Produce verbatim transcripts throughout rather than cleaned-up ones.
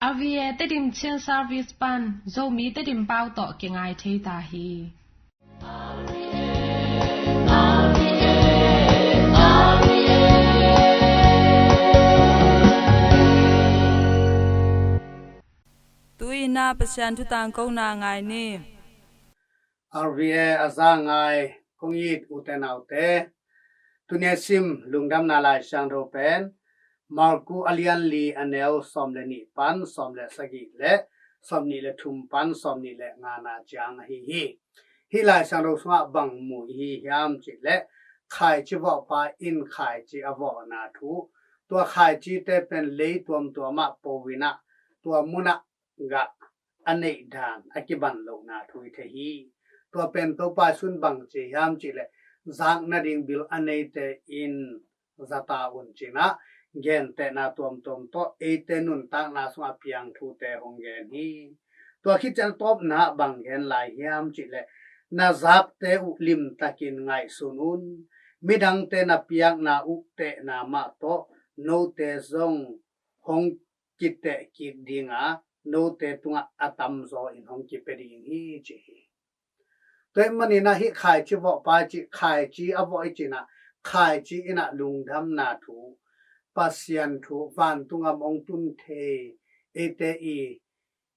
R V A Tedim Chin Service pan Zomi Tedim pau tawh kingai thei ta hi. Tu-in ah Pasian thu tangkona ngai ni. R V A a za ngai kong it ute naute, tuni a sim lungdamna Lai Siangtho pen Marku a lian li a neu sawm le nih pan sawm le sagih le sawm nih le thum pan sawm nih le ngana ciang ahi hi. Hih Lai Siangtho sungah bang mu i hi hiam cih leh, khaici vawhpa in khaici a vawhna thu, tua khaicite pen lei tuamtuamah po-in ah tua munah gah a neih dan a kiban lohna thu i thei hi. Tua pen Topa Jesu in bang ci hiam cih leh, zak nading bil a neite in za ta un ci-in ah, gentehna tuamtuam tawh eite nuntakna sungah piang thute hong gen hi. Tua khit ciang tawpna ah bang gen lai hiam cih leh, na zakte uh limtakin ngaihsun un. Midangte na piakna uh tehna mah tawh note zong hong kiteh kik ding a, note tungah a tamzaw in hong kipia ding hi, ci hi. Tua ahih manin ah hih khaici vawhpa i cih, khaici a vawh i cih in ah, khaici in ah lungdamna thu, Pasian thu, vantung gam hong tun thei, eite i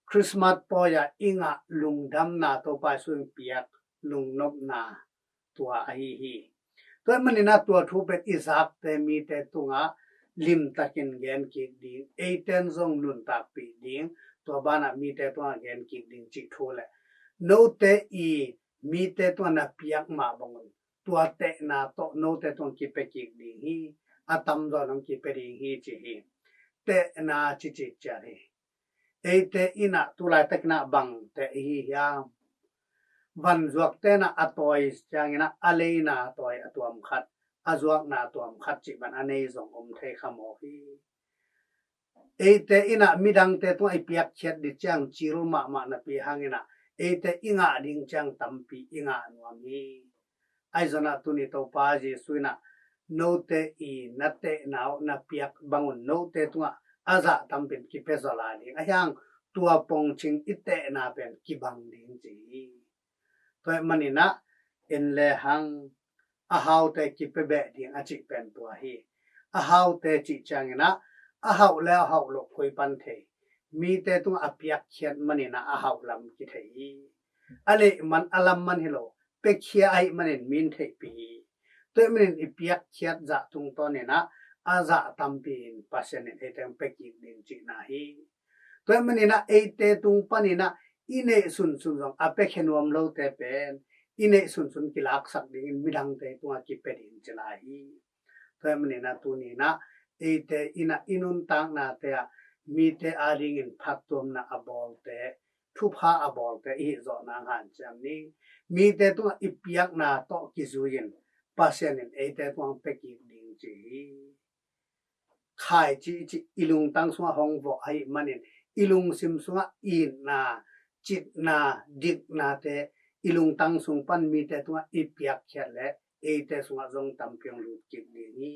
Christmas pawi-a i ngah lungdamna, Topa Jesu in piak lungnopna tua ahi hi. Tua ahih manin ah tua thu pen i zakte mite tungah limtakin gen kik ding, eite in zong nuntakpih ding, tua banah mite tungah gen kik ding cih thu leh, note i mite tungah na piak mah bangun tua tehna tawh note tungah kipia kik ding hi, a tamzaw in hong kipia ding hi, ci hi. Tehna ci ci ciat hi. Eite in ah tu laitakin ah bang teh i hi hiam? Vanzuakte in ah a tawi ciangin ah a leina tawi a tuam khat, a zuakna a tuam khat cih bang a nei zong om thei kha mawk hi. Eite in ah midangte tungah i piakkhiat ding ciang cil mahmah napi hangin ah, eite i ngah ding ciang tampi i ngah nuam hi. Ahi zongin ah tuni Topa Jesu in ah, note i na tehna uh na piak bangun note tungah a zah tampi in kipia zaw lai ding, ahih hang tua pongcing i tehna pen kibang ding, ci hi. Tua ahih manin ah en le hang, a haute kipia beh ding a cih pen tua hi. A haute cih ciangin ah, a hauh le a hauh loh koi pan thei, mite tungah a piakkhiat manin ah a hauh lam kithei hi. A leih man, a lam man hi lo, piakhia ahih manin mi in theihpih hi. Tua ahih manin i piakkhiat zah tungtawnin ah a zah tampi in Pasian in eite hong pia kik ding cihna hi. Tua ahih manin ah eite tung panin ah i neih sunsun zong a piakhia nuam lote pen i neih sunsun kilaksak dingin midangte tungah kipia ding ci lai hi. Tua ahih manin ah tuni in ah eite in ah i nuntaknate ah mite adingin phattuamna a bawlte, thupha a bawlte i hih zawh nang hanciam ni. Mite tungah i piakna tawh kizui-in Pasian in eite tungah pia kik ding ci hi. Khaici i cih i lungtang sungah hong vawh ahih manin i lungsim sungah itna, citna, diknate i lungtang sung pan mite tungah i piakkhiat leh eite sungah zong tampi hong lut kik ding hi.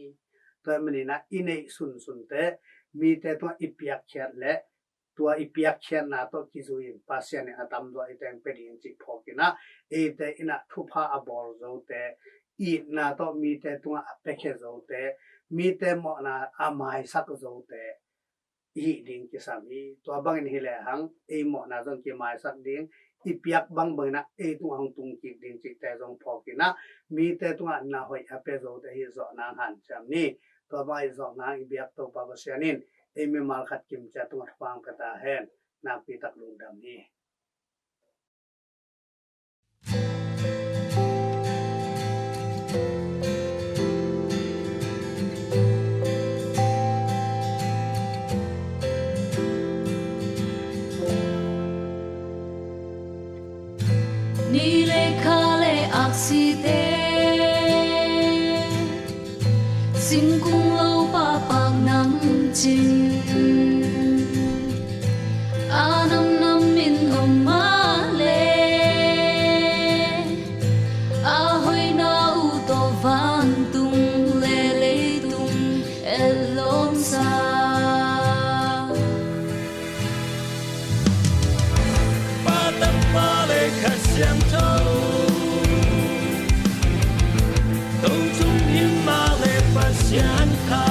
Tua ahih manin ah i neih sunsunte mite tungah i piakkhiat leh tua i piakkhiatna tawh kizui-in Pasian in a tamzaw eite hong pia ding cih phawkin ah, eite in ah thupha a bawl zote, itna tawh mite tungah a piakhia zote, mite mawhna a maisak zote i hih ding kisam hi. Tua bangin hi lehang ei mawhna zong kimaisak ding, i piak bangbangin ah ei tungah hong tung kik ding cihte zong phawkin ah, mite tungah na hoih a pia zote i hih zawh nang hanciam ni. Tua bang i hih zawh nang i biak Topa Pasian in ei mimal khat kimciat tungah thupha hong pia ta hen. Nakpi tak lungdam hi. Ni le kha le aksite, singkung lo pahpah nang cin, a namnam in om mah le, a hoihna uh tawh vantung le leitung etlawmsa. Siangtho, to tung hi mah leh Pasian kha,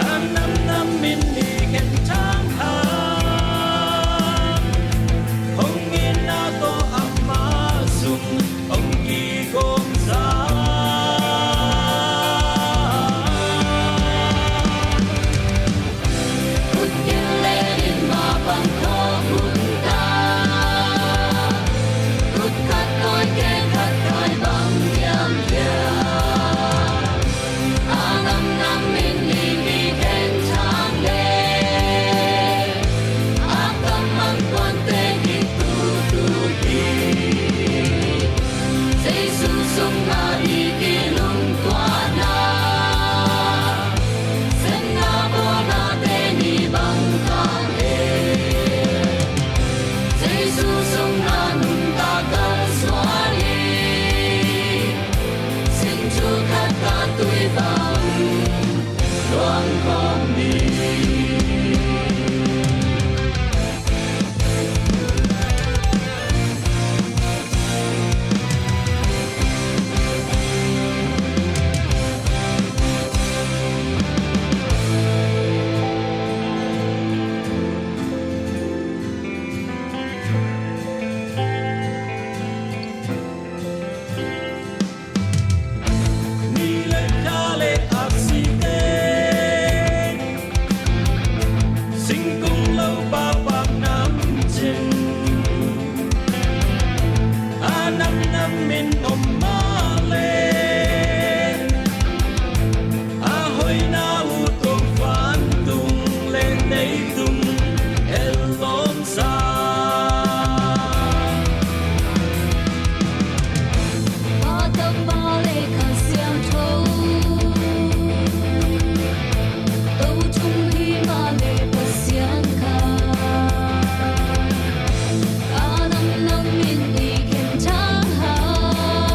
a namnam in i khen thang hang, hong itna tawh amah sung hong kigawm sa. Khut gil le in mah bang khawk hun ta, khut khat tawi, khe khat tawi bang hiam hiam, a namnam in i mi khen thang le, a kam mangtuante kitutu hi. Jesu sungah i kilungtuahna, semna bawlnate ni bang kang e. Jesu sungah nuntak kalsuan hi. Sing thu khat ka tui bang luang khawm ni. Ni le kha le a site, singkung lo pa pak nam cin, a namnam in om mah le, a hoihna uh tuang vantung le leitung hel lawm sa. Pa, Tapa le Kha Siangtho, to tung hi mah le Pasian kha, a namnam in i khen thang hang,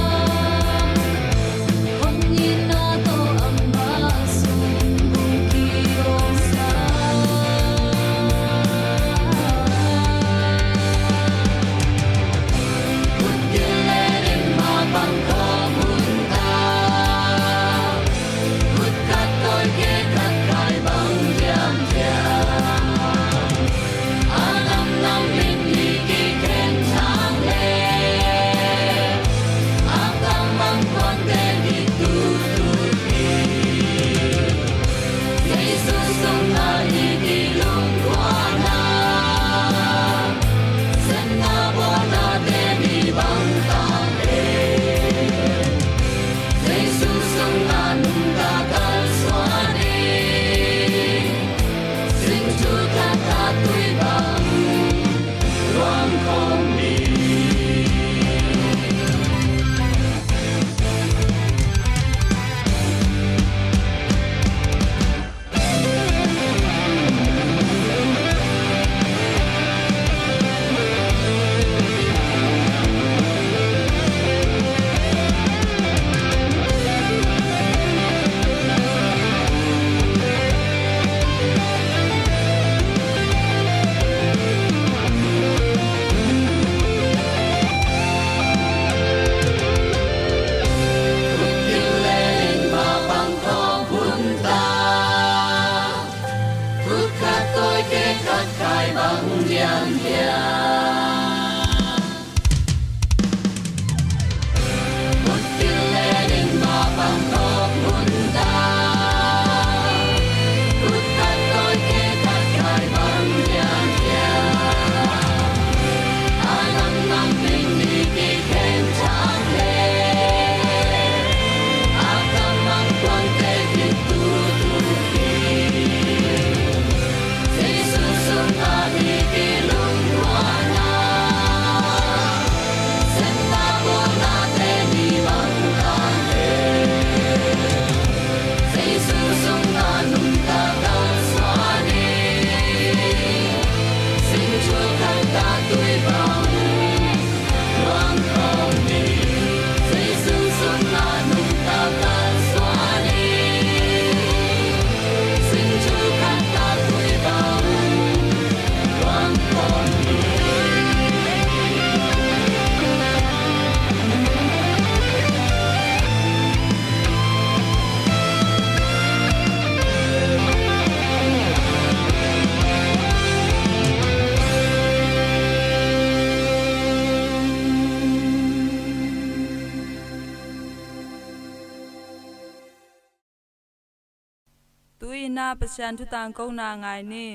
Pasian thu tangkona ngai ni.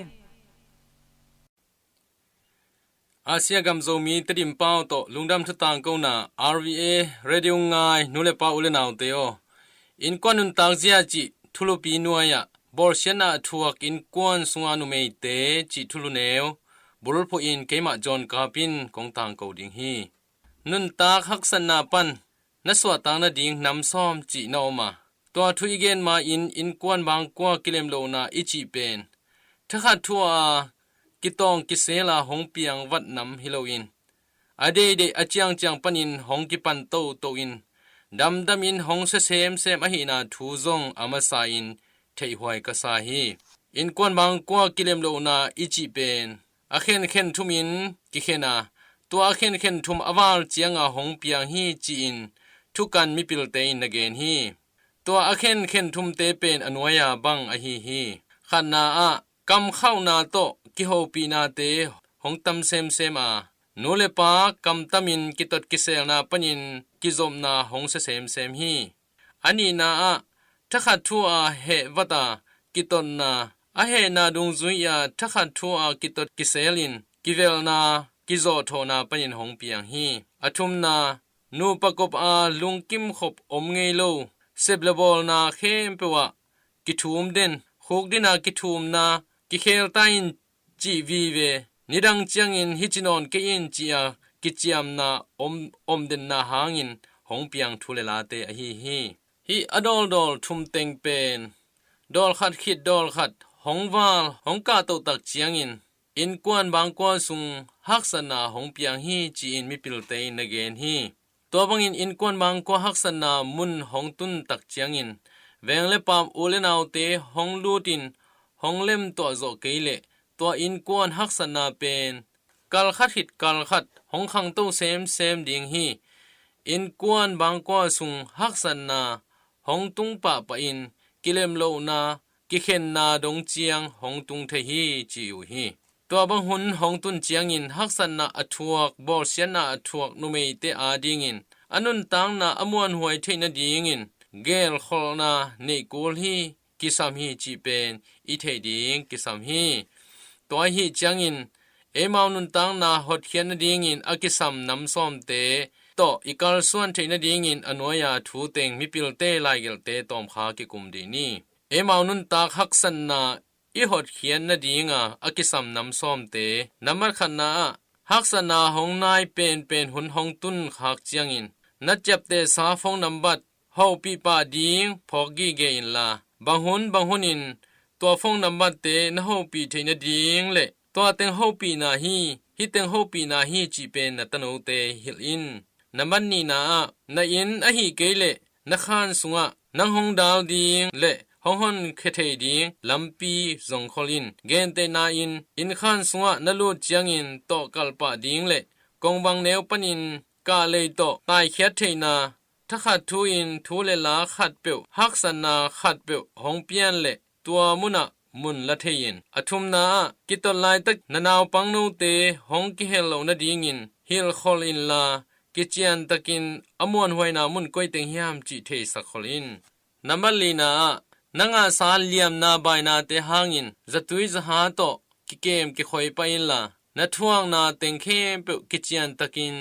Asia gam Zomi Tedim pau tawh lungdam thu tangkona R V A Radio ngai nu le pa u le naute aw. Innkuan nuntak zia cih thulupi nuai-ah bawlsiatna a thuak innkuan sunga numeite cih thulu neu bulphuh in keimah John Kap in kong tangko ding hi. Nuntak haksatna pan na suahtak nading nam sawm cih na om a, tua thu i gen ma-in innkuan bangkua kilemlohna i cih pen thakhat thu-a kitawng kisela hong piang vat nam hi loin, a deidei a ciangciang panin hong kipan toto in, damdamin hong sia semsem ahihna thu zong a masa-in theihhuai ka sa hi. Innkuan bangkua kilemlohna i cih pen a khenkhen thumin kikhen a, tua a khenkhen thum a val cianga hong piang hi ci-in thukan mipilte in na gen hi. Tua a khenkhen thumte pen a nuai-a bang ahi hi. Khatna ah kamkhauhna tawh kihopihnate hong tam semsem a, nu le pa kamtamin kitot kiselna panin kizopna hong sia semsem hi. A nihna ah thakhat thu-a heh vat a kitotna, a hehna dungzui-a thakhat thu-a kitot kiselin kivelna kizawhthawhna panin hong piang hi. A thumna, nupa kop a lungkim khop om ngei lo, sep le bawlna khempeuh ah kithum den, khukdin a kithumna, kikhel ta in cih vive, nidang ciangin hih ci nawn kei in ci-a kiciamna om, om denna hangin hong piang thu le late ahi hi. Hih a dawldawl thum teng pen dawlkhat khit dawlkhat hong val hong kahtoh tak ciangin innkuan bangkua sung haksatna hong piang hi ci-in mipilte in na gen hi. Tua bangin innkuan bangkua haksatna mun hong tun tak ciangin veng le paam u le naute hong lutin hong lemtuah zawh kei leh tua innkuan haksatna pen kalkhat khit kalkhat hong khangto semsem ding hi. Innkuan bangkua sung haksatna hong tung pahpahin kilemlohna, kikhenna dong ciang hong tung thei hi ci uh hi. Tua bang hun hong tun ciangin haksatna a thuak, bawlsiatna a thuak numeite adingin a nuntakna a muanhuai theih nadingin gelkholhna neih kul hi, kisam hi cih pen i theih ding kisam hi. Tua ahih ciangin eimau nuntakna hotkhiat nadingin a kisam nam sawmte tawh i kalsuan theih nadingin a nuai-a thu teng mipilte laigelhte tawmkha kikum dih ni. Eimau nuntak haksatna i hotkhiat nadinga a kisam nam sawmte. Nambat khatna ah haksatna hong nai penpen hun hong tun khak ciangin na ciaptehsa phone nambat hopih pah ding phawk gige inla, bang hun bang hunin tua phone nambatte na hopih theih nading le tua teng hopihna hi, hih teng hopihna hi cih pen na tanote hilh in. Nambat nihna ah na inn ahih kei leh na khan sungah nang hong dal ding le hong honkhia thei ding lampi zong khol in. Gentehna in, inn khan sungah na lut ciangin tawhkalh pah ding le kongbang neu panin kahlei tawh taikhiat theihna, thakhat thu-in thu le la khatpeuh, haksatna khatpeuh hong pian leh tua munah mun la thei in. A thumna ah kitot laitak na naupang note hong kihel loh nadingin hilhkholh inla, kiciantakin a muanhuaina mun koi teng hiam cih theisak khol in. Nambat lina ah na ngahsa liamna bainate hangin zatui zaha tawh kikem kikhoi pah inla, na thuakna teng khempeuh kiciantakin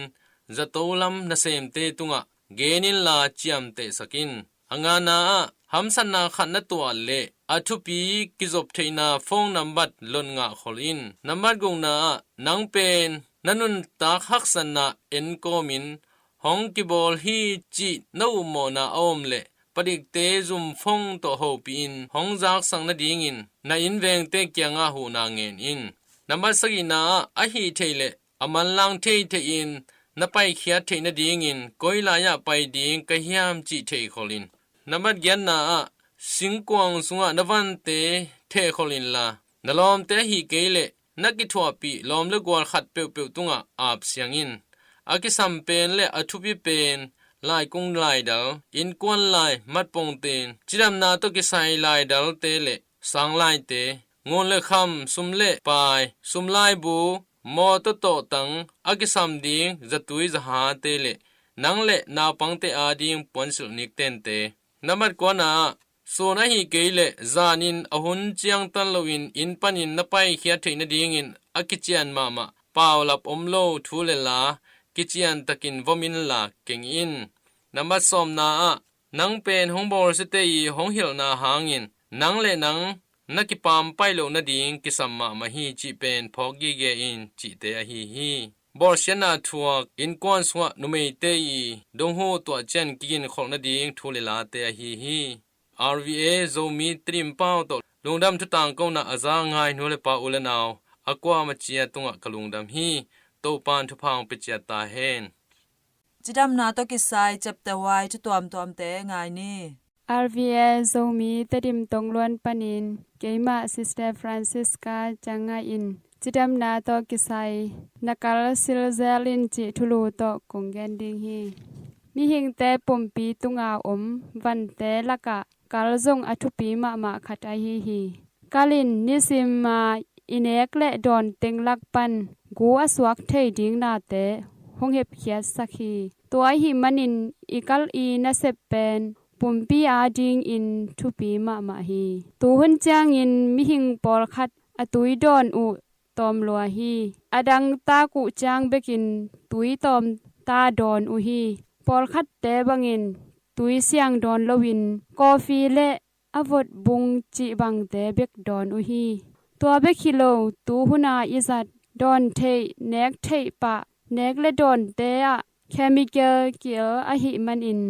zato lam nasemte tungah gen inla ciamtehsak in. A ngana ah hamsatna khat na tuah leh a thupi kizop theihna phone nambat lot ngah khol in. Nambat gukna ah nang pen na nuntak haksatna enkawmin hong kibawl hi cih na upmawhna a om leh padikte zum phone tawh hopihin hong zaksak nadingin na innvengte kiangah huhna ngen in. Nambat sagihna ah ahih theih leh a manlang theitheih in na paikhiat theih nadingin koi lai-ah pai ding ka hiam cih theikhol in. Nambat giatna ah singkuang sungah na vante thehkhol inla, na lawmte ahih kei leh na kithuahpih lawm le gual khat peuhpeuh tungah apsiang in. A kisam pen le a thupi pen laikung laidal, innkuan lai, matpongten, cidamna tawh kisai laidalte le sanglaite, ngun le kham, sum le pai, sumlaibu, mawtaw tawhtang, a kisam ding zatui zahate le nang le naupangte ading puansilh niktente. Nambat kuana ah Sun ahi kei leh zanin a hun ciangtan loin inn panin na paikhiat theih nadingin a kician mahmah paulap om lo thu le la kician takin vom inla keng in. Nambat sawmna ah, nang pen hong bawlsiate i hong hilhna hangin nang le nang na kipampai loh nading kisam mahmah hi cih pen phawk gige in cihte ahi hi. Bawlsiatna thuak innkuan sungah numeite i donghu tuahcian kiginkholh nading thu le late ahi hi. R V A Zomi Tedim pau tawh lungdam thutangkona a za ngai nu le pa u le nau a kuama cia tungah ka lungdam hi. Topan thupha hong pia ciat ta hen. Cidamna tawh kisai chapter Y thu tuamtuamte ngai ni. R V A Zomi Tedim tongluan panin keimah Sister Francisca Ciang Ngai in cidamna tawh kisai na kal silzel in cih thulu tawh kong gen ding hi. Mihingte pumpi tunga om vante lakah kal zong a thupi mahmah khat ahi hi. Kal in nisima i nek le dawn teng lak pan gu a suak thei ding nate hong hepkhiatsak hi. Tua ahi manin i kal i nasep pen pumpi adingin thupi mahmah hi. Tuhun ciangin mihing pawlkhat a tui dawn uh tawm lua hi. A dangtak uh ciang bekin tui tawm ta dawn uh hi. Pawlkhatte bangin tui siang dawn loin coffee le a vot bung cih bangte bek dawn uh hi. Tua bek hi lo, tuhuna i zat dawn theih nek theih pah nek le dawnte ah chemical ki-el ahi manin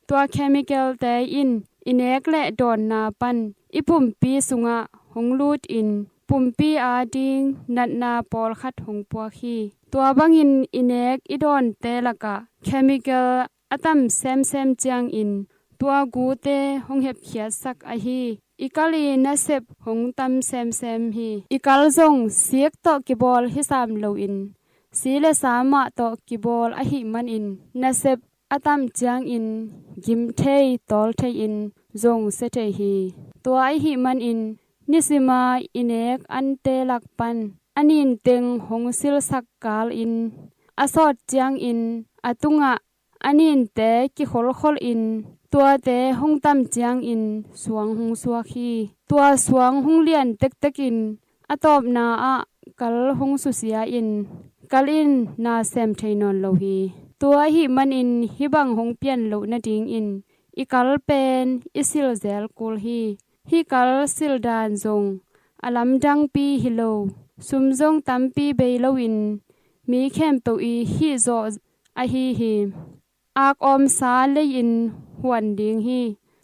tua chemical-te in i nek le dawnna pan i pumpi sungah hong lut in pumpi ading natna pawlkhat hong puak hi. Tua bangin i nek i dawnte lakah chemical a tam semsem ciangin tua gute hong hepkhiatsak ahi. I kal i nasep hong tam semsem hi. I kal zong sik tawh kibawl hi sam loin si le sa mah tawh kibawl ahi manin nasep a tam ciangin gim thei tawl thei in zong sia thei hi. Tua ahi manin nisima i nek ante lak pan a ninteng hong silsak kalin a sawt ciangin a tungah a ninte kikholkhol in tuate hong tam ciangin suang hong suak hi. Tua suang hong lian tektekin a tawpna ah kal hong susia in kal in na sem thei nawn lo hi. Tua ahi manin hih bang hong pian loh nadingin i kal pen i silzel kul hi. Hih kal sildan zong a lamdangpi hi lo, sum zong tampi bei loin mi khempeuh i hih zawh ahi hi. Ak awmsa lei-in huan ding hi.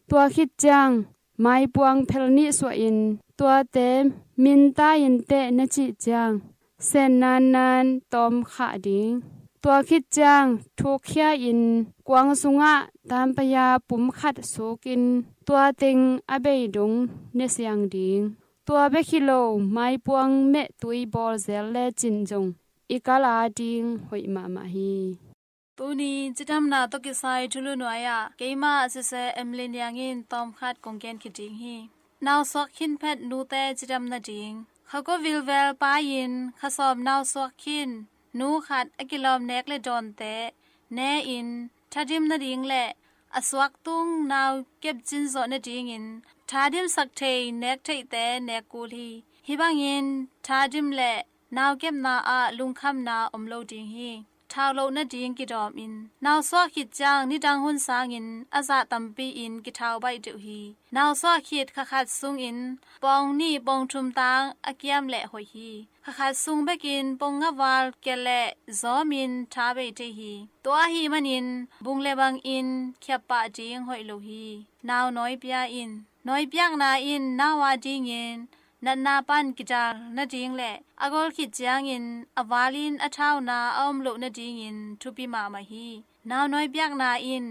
Tua khit ciang maipuang phel nih suahin tuate minta in teh na cih ciang sen nannan tawm khah ding. Tua khit ciang thukkhia in kuang sungah tampaya pum khat sukin tua teng a bei dong ne siang ding. Tua bek hi lo, maipuang meh tui bawl zel lecin zong i kal ading hoih mahmah hi. Tuni cidamna tawh kisai thulu nuai-ah keimah Sister Emily Niang in tawmkhat kong gen khit ding hi. Nausuak khin phet nute cidam nading. Kha kua vilvel pa-in kha sawm nausuak khin nu khat a kilawm nek le dawnte ne-in thadim nading le a suak tung nau kepcin zawh nadingin thadimsak thei nek theihte nek kul hi. Hih bangin thadim le nau kepna ah lungkhamna om lo ding hi. Thau loh nading kidawmin nausuak khit ciang nidang hun sangin a zah tampi-in kithau baih deuh hi. Nausuak khit kha khat sungin pawng nih pawng thum tang a kiam leh hoih hi. Kha khat sung bekin pawng nga val kia leh zawmin tha bei thei hi. Tua ahi manin bung le bangin khiap pah ding hoih lo hi. Nau nawi pia in, nawi piakna in nau adingin natna pan kidal nading le a gol khit ciangin a valin a thauna a om loh nadingin thupi mahmah hi. Nau nawi piakna in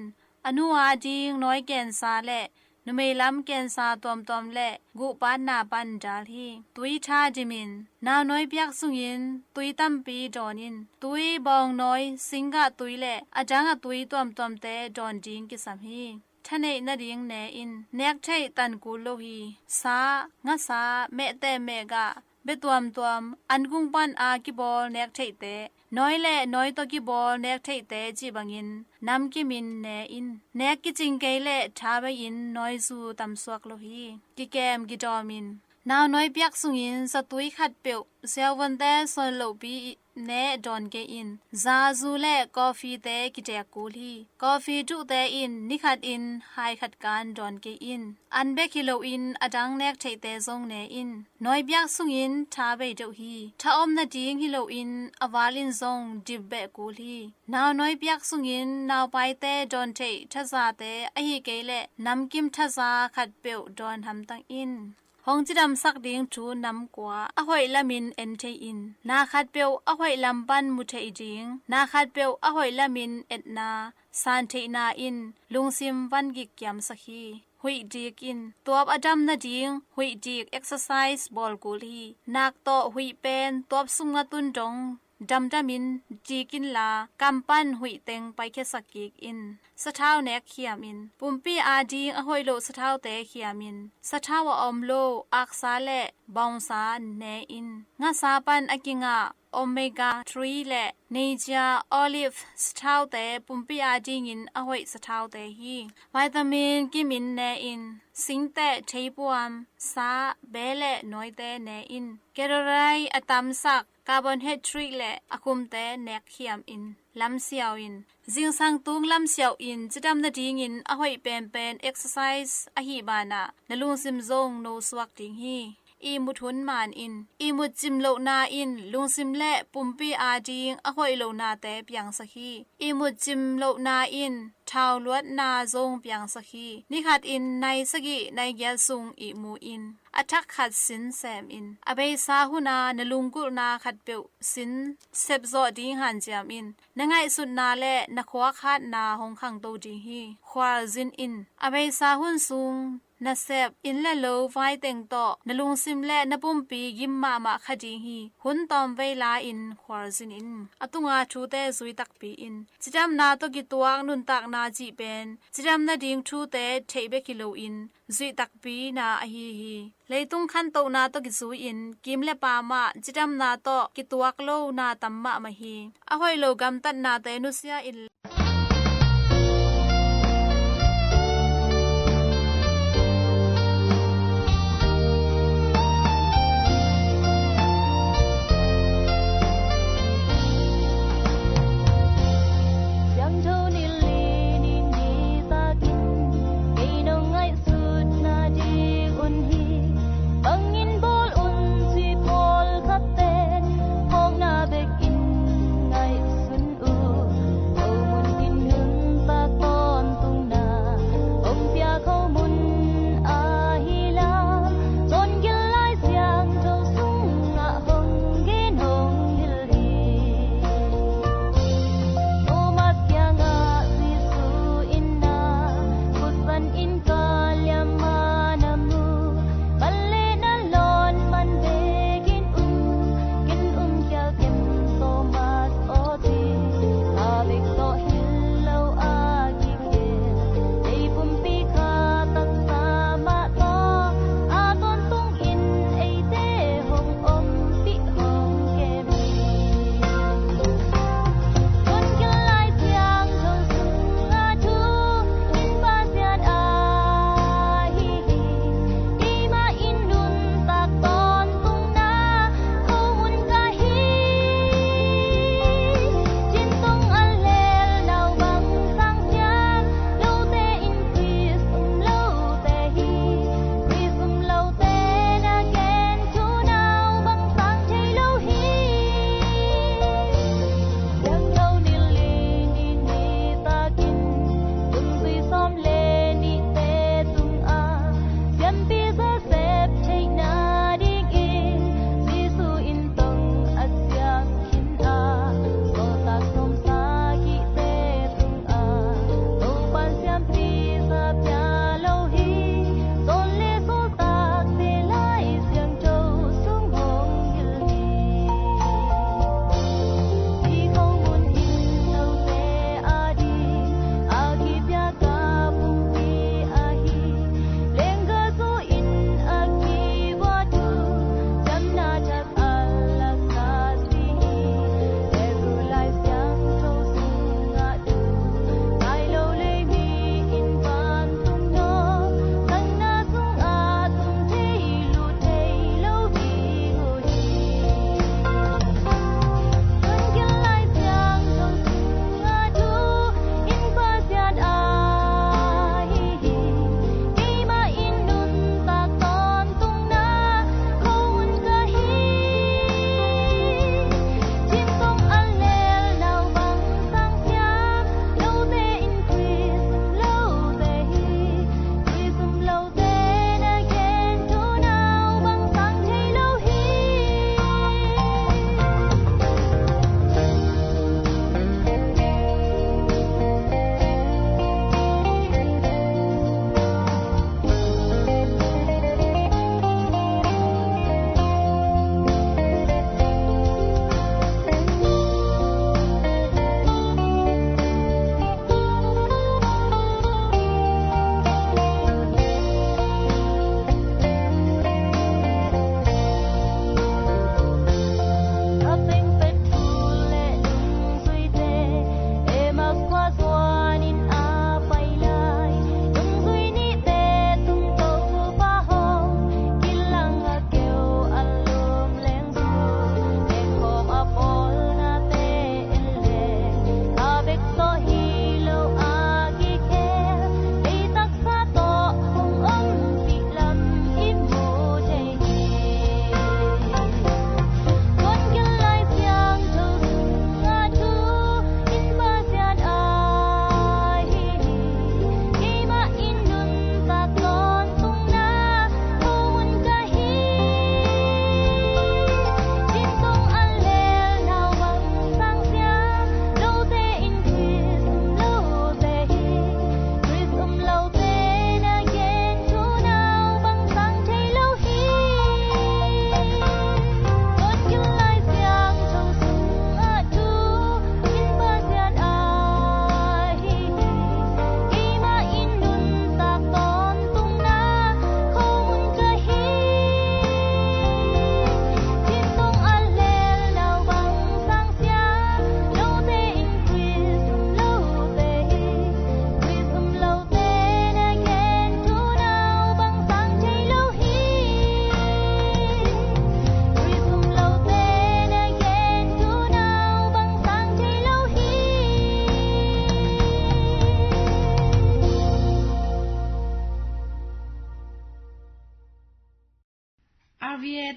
a nu ading nawi kensa le numei lam kensa tuamtuam le guhpatna pan dal hi. Tui tha dimin nau nawi piak sungin tui tampi dawn in tui bawng nawi singgah tui le a dang a tui tuamtuamte dawn ding kisam hi. Thaneih nading ne-in nek theih tan kul lo hi. Sa, ngasa, mehteh mehgah, bia tuamtuam, an kung pan a kibawl nek theihte, nawi le nawi tawh kibawl nek theihte cih bangin namkimin ne in. Nek kicing kei leh tha bei-in nawizu tamsuak lo hi. Kikem kidawm in. Nau nawi piak sungin zatui khatpeuh siavuante sawn lohpi ne dawn kei in. Za, zu le coffeete kitek kul hi. Coffee duhte in nikhat in hai khat kan dawn kei in. An bek hi loin a dang nek theihte zong ne in. Nawi piak sungin tha bei deuh hi. Tha om nading hi loin a val in zong dip beh kul hi. Nau nawi piak sungin naupaite dawn theih thazate ahi kei leh namkim thaza khatpeuh dawn hamtang in. Hong cidamsak ding thu nam kua a hoih lamin en thei in. Na khatpeuh a hoih lam pan mu thei ding, na khatpeuh a hoih lamin etna san theihna in lungsim van gik kiamsak hi. Huih dik in. Tuap a dam nading huih dik exercise bawl kul hi. Nak tawh huih pen tuap sung a tun dong damdamin dik inla, kam pan huih teng paikhiasak kik in. Sathau nek khiam in. Pumpi ading a hoih loh sathaute khiam in. Sathau a om lo aksa le baungsa ne in. Ngasa pan a kingah omega three le neihzia, olive, sathaute pumpi adingin a hoih sathaute hi. Vitamin kimin ne in. Singteh, theipuam, sa, be le nawite ne in. Calorie a tamsak, carbohydrate le a khumte nek khiam in. Lamsiau in. Zingsang tung lamsiau in cidam nadingin a hoih penpen exercise ahi banah na lungsim zong nosuak ding hi. Ihmut hun man in. Ihmut cim lohna in lungsim le pumpi ading a hoih lohnate piangsak hi. Ihmut cim lohna in thau luatna zong piangsak hi. Nikhat in nai sagih nai giat sung ihmu in. A thak khat sin sem in. A beisa huna na lunggulhna khatpeuh sin sepzawh ding hanciam in. Na ngaihsutna le na khuak hatna hong khangto ding hi. Khualzin in. A beisa hun sung nasep, inn le lo, vai teng tawh na lungsim le na pumpi gim mahmah kha ding hi. Hun tawmvei la-in khualzin in. A tunga thute zui takpi in. Cidamna tawh kituak nuntakna cih pen cidam nading thute theih bek hi loin zuih takpi na ahi hi. Leitung khantohna tawh kizui-in kim le pam ah cidamna tawh kituak lo na tam mahmah hi. A hoih lo gamtatnate nusia in. Siangtho nilh li ni ni takin kei nong ngaihsutna dik un hi. Bangin bawl un cih pawlkhat pen phawkna bekin ngaihsun uh. Ko mun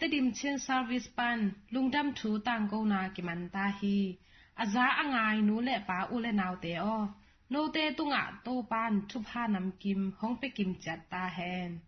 Tedim Chin Service pan lungdam thu tangkona kiman ta hi. A za a ngai nu le pa, u le naute aw, note tungah Topan thupha namkim hong pia kim ciat ta hen.